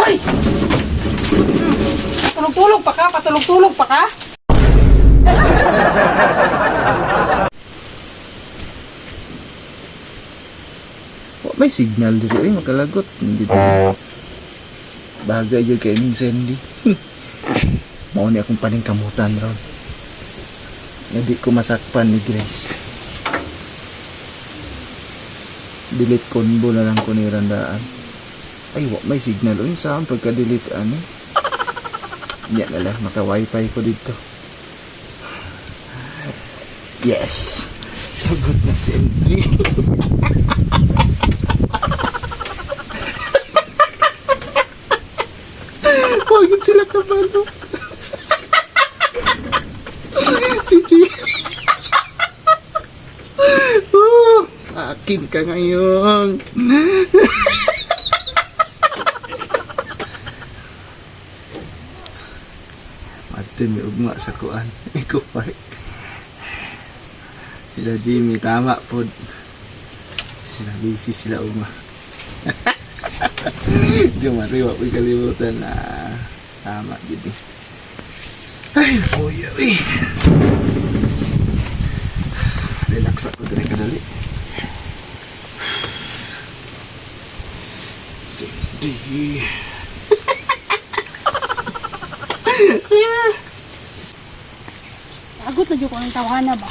Ay! Patulog-tulog pa ka? Patulog-tulog pa ka? Wa may signal diri ay makalagot hindi diri. Bagay yun kay ning Sandy. Mao ni akong paningkamutan ron. Nga di ko masakpan ni Grace. Delete combo na lang ko ni randaan. Ay, wa may signal. Uy, saan pagka-delete ani? Yan na lang, maka-wifi ko dito. Yes! Sagot na si Andy. Huwag sila kabalo. Si Chi. Oh, akin ka ngayon. Adto mi ugma sa kuan, Eco Park. Sila Jimmy, tama pod. Sila busy sila ugma. Di mariwa po kalimutan na tama gid eh. Ay, kuya, uy. Relax ako dire kadali. Cindy. Agot na dyan ko ang tawana ba?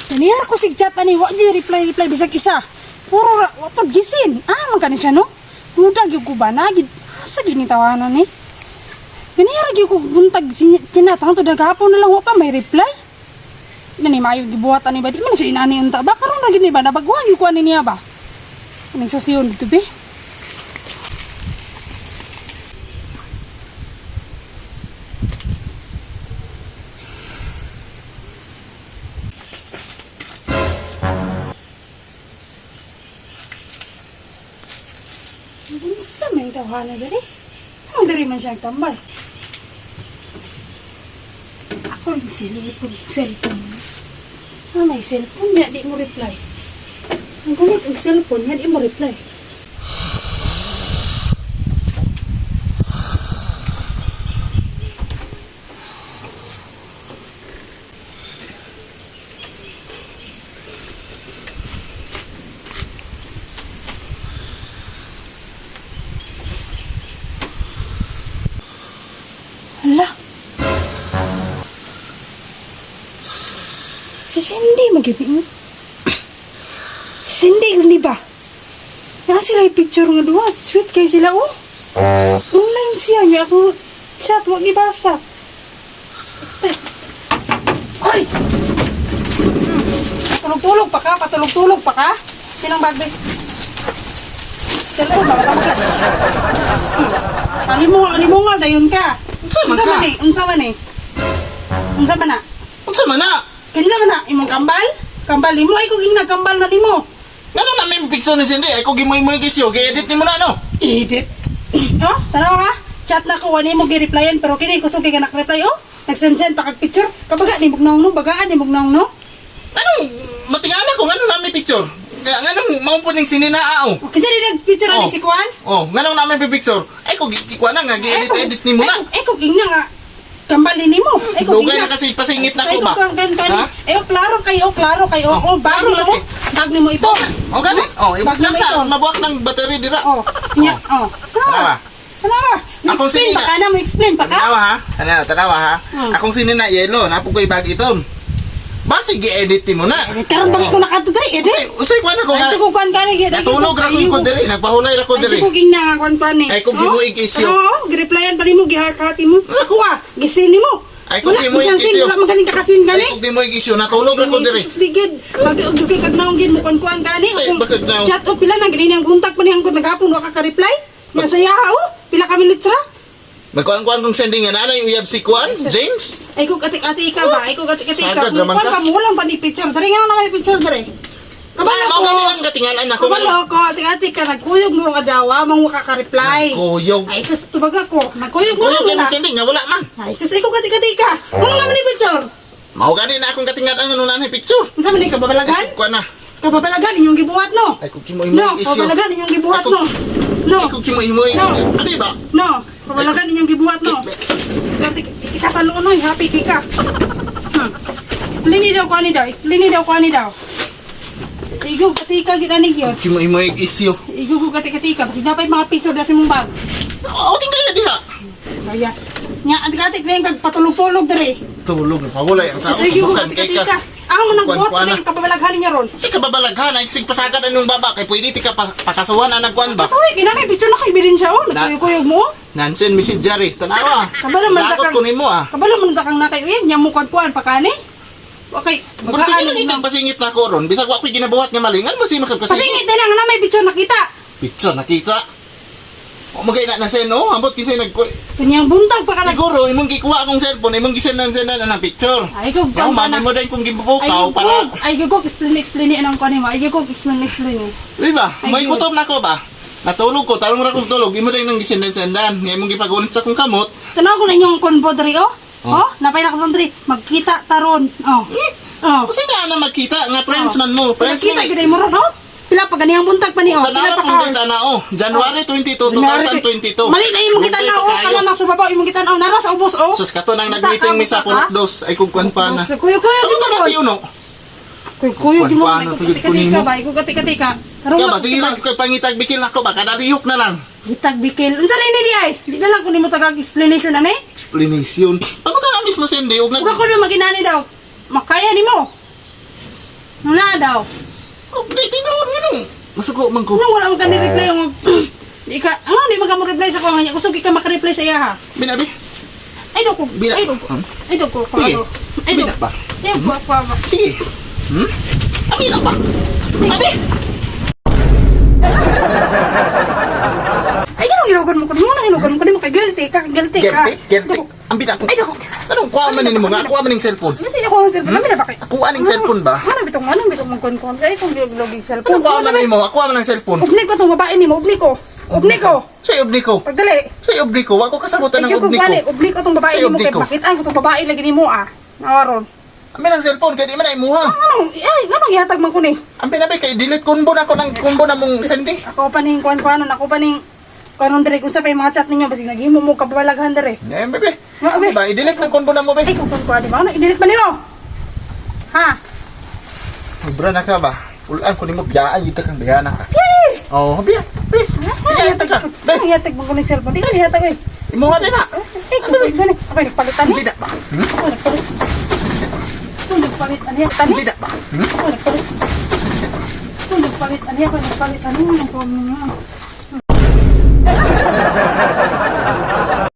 Ganihar ko sig chat ani, wa dyan reply reply bisag isa. Puro ra, wa pag gisin. Ah, man kani siya no? Duda gyud ko ba na gid asa gyud ni tawana ni? Ganihar gyud ko buntag chinat hangtod naghapon na lang wa pa may reply. Nani maayo gibuhat ani ba di man siya inani unta ba karon ra gid ni ba nabagwan gyud ko ani niya ba? Aning sosiyon dito be? Unsa may tawana diri? Anong diri man siya tambal? Ako yung silipon, cellphone. Ah, may cellphone niya, di mo reply. Ang gunit ang cellphone niya, di mo reply. Hala. Si Cindy magibi mo. Si Cindy, hindi ba? Naa sila yung picture nga duha. Sweet kay sila, oh. Online siya niya. Ako chat, wag ibasa. Ay! Tulog-tulog pa ka? Patulog-tulog pa ka? Sinang bag, be? Cellphone ba? Tama ka. Alimungal, dayon ka. Unsa man Unsa ka? man eh? Unsa man eh? Unsa man na? Unsa man na? Kinsa man na? Imong kambal? Kambal nimo ay kung nagkambal na nimo. Ngano na may picture ni Cindy? Ay ko gimoy-moy kisyo, gi-edit nimo na no. Edit. Oh, tanaw ka? Chat na ko wala mo gi-replyan pero kini kusog kay ka nak-reply oh. Nag-send-send pa kag picture. Kabaga ni mugnaw no, bagaan ni mugnaw no. Anong matingala ko ngano na may picture? Nganong mao po ning sinina ao? O kinsa di nag-picture ani Oh. si Kuan? Oh, nganong na may picture? Ay ko gikuha na nga gi-edit-edit nimo na. Eh kung ingna nga kambal ni nimo. Eh kung Dugay na kasi pasingit na ko ba? Ay, Ha? eh klaro kayo, klaro kayo. Oh, Oh, bag klaro nimo. lagi. Bag nimo ito. Oh, gani. Oh, ibus Bag lang nimo ito. na mabuak ng battery dira. Oh, nya, oh. Tanawa. Tanawa. Akong Explain sinina. pa ka na mo explain pa ka. Tanawa ha. Tanawa, tanawa ha. Akong sinina yellow, napo ko'y bag itom. Basi gi-edit nimo na. Eh, karon ba ko nakadto diri, edit? Unsay unsay kuan ako nga? Ay, kung kuan kani, gid. Natulog ra ko ko diri, nagpahulay ra ko Ay, diri. kung ingna nga kuan kuan eh. Ay, kung gimuig isyo. Oo, gireplyan pa nimo, giheart-heart mo. Ako ah, gisin nimo. Ay, kung Wala, gimuig bisan sin, isyo. Wala magaling kakasin gani. Ay kung gimoy isyo, natulog ra ko diri. Jesus, di gid. Pag og kay kagnaong gid mo kuan kuan kani. Say, Kung bakit naong? Chat o pila na gini ang kontak pa niyang kung naghapon wa ka ka-reply. Nya saya oh, pila ka minutes ra. Magkuan-kuan kong sending nga nanay uyab si Kuan, James. Ay kung ati-ati ka ba? Ay kung ati-ati ka. Sagad Kung raman kuan ka. ka mo lang pa ni picture. Diri nga naman may picture diri. Kabalo Mao ko. gani lang katingalan ako. Kabalo ko, ati-ati ka nagkuyog mo ang adawa, mong ka-reply. Nagkuyog. Ay sus tubag ako. Nagkuyog mo Kuyog lang lang na. sending nga wala man. Ay sus ikaw kati-kati ka. Ano naman ni picture? Mao gani na akong katingalan nga nanay picture. Unsa man ni kababalagan? Kuan na. Kababalagan inyong gibuhat no. Ay kung gimoy No, isyo. kababalagan inyong gibuhat Ay, kung- no. No. Ay, kung kimo-imo No. Ano ba? No, kabalagan inyong gibuhat no. Ikasal noy, happy kay ka. Explain ni daw kuani daw, explain ni daw kuani daw. Igo katika gid ani gyud. Kimo-imo isyo. Igo ko katika-tika, basi dapat mga picture na sa imong bag. Oo, tingkaya diha. Saya. Nya ang katik na yung patulog-tulog dere. Tulog na pawala ang tao. Sa sige ko Bukan kay katika. ka. Ang mo nagbuhat Kuwan-kuwan na na. kababalaghan niya ron. Kasi kababalaghan, ay sig pasagad anong baba kay pwede ti ka pakasuhan anang kuan ba? Sorry, kinangay picture na kay bilin siya oh. Na- Nagkuyog mo. Nansen message jari, tanawa. Kabalo man Dakot kang- ko nimo ah. Kabalo man kang nakay uyab nya mo kuan pakani. Okay, Kung sige lang ikang pasingit na ko ron, bisag wa ko'y ginabuhat nga malingan mo sino kag pasingit. Pasingit na lang na may picture nakita. Picture nakita. O magay na na sen no, ambot kinsay nag Kanyang buntag pa ka nag- Siguro imong gikuha akong cellphone, imong gisendan sendan ang picture. Ay, ko Yaw man mo din kung gibubukaw para Ay, ko explain explain ni anang kuan mo. Ay, ko explain explain. Di ba? Ay, May yun. kutob na ko ba? Natulog ko, tarong ra kong tulog, imo din nang gisendan-sendan, nga imong gipagunit sa akong kamot. Tanaw ko na inyong konbo diri oh. Oh. Oh, napay na ko diri. Magkita taron. Oh. Oh. Kasi na na magkita nga friends man mo, friends Nakita mo. gid mo ron oh. Pila pa ganiyang buntag pa ni oh. Pila Tanawa pa kung ka. data na oh, January 22, 2022. Mali na imong kita na oh, kana na sa babaw imong kita oh, nara sa ubos oh. Sus kato nang nag-meeting mi sa Purok Dos ay kung kwan pa na. Kuyo kuyo. Ano ka na si Uno? Kuyo kuyo gid mo. Kwan-kwan na, Katika pagid ko nimo. ba, katika. Karon Ka ba sige lang kay pangitag bikil nako ba kadalihok na lang. Gitag bikil. Unsa na ini di ay? Di na lang ko nimo tagag explanation ani. Explanation. Pagunta na mismo Cindy og nag Ug ako na maginani daw. Makaya nimo. Wala daw. Oh, di tinuod nga nung. Masuko man ko. Nung wala mo ka ni reply yung di ka, ano di man ka mo reply sa ko nga kusog ka maka-reply sa iya ha. Binabi. Ay do ko. Bila. Ay do ko. Hmm? Ay do ko. Sige. Ay do. Bina ba? Ay ko ko. Sige. Hmm? Abi na ba? Abi. Ay ganong ilogon mo ko. Mo nang ilogon mo ko mo kay guilty ka, guilty ka. Guilty, guilty. Ang bina ko. Ay dako. Anong kuha man nimo nga? Kuha man ning cellphone. Ano siya ko ang cellphone? Ano ba kay? Kuha ning cellphone ba? Ano bitong ano bitong mong kon kay kung log cellphone. Anong kuha man nimo? Kuha man ang cellphone. Ubni ko tong babae nimo, ubni ko. Ubni ko. Say ubni ko. Pagdali. Say ubni ko. Wa ko kasabutan Ay ng ko ubni gani, ko. ubni ko tong babae Say, nimo ubni kay ko. makitaan ko tong babae lagi nimo ah. Nawaron. Amin ang cellphone kay di man ay imuha. Anong ay anong ihatag man ko ni? Ang pinabi kay delete kumbo na ko ng kumbo na mong Cindy. Ako pa ning kuan-kuanon, ako pa ning kuanon diri unsa pa yung mga chat ninyo basig naghimo mo kabalaghan diri. Eh, bebe. Nga, be. Ba, i-delete ng kumbo na mo, be. Ay kung kuan di ba? Ano i-delete man nimo? Ha? Sobra na ka ba? Ulaan ko nimo biyaan yun kang biyana ka. Oh, biya. Be. Biya ka. Be. Ano ihatag mo ko ning cellphone? Di ka ihatag oy. Imuha din na. Ay kung gani, ako nagpalitan ni. Hindi na ba? Hmm? Ako nagpalit. Ako nagpalit ani tani. Hindi na ba? Hmm? Ako nagpalit. Ako nagpalit ani, ako nagpalit ani ang kuan ninyo.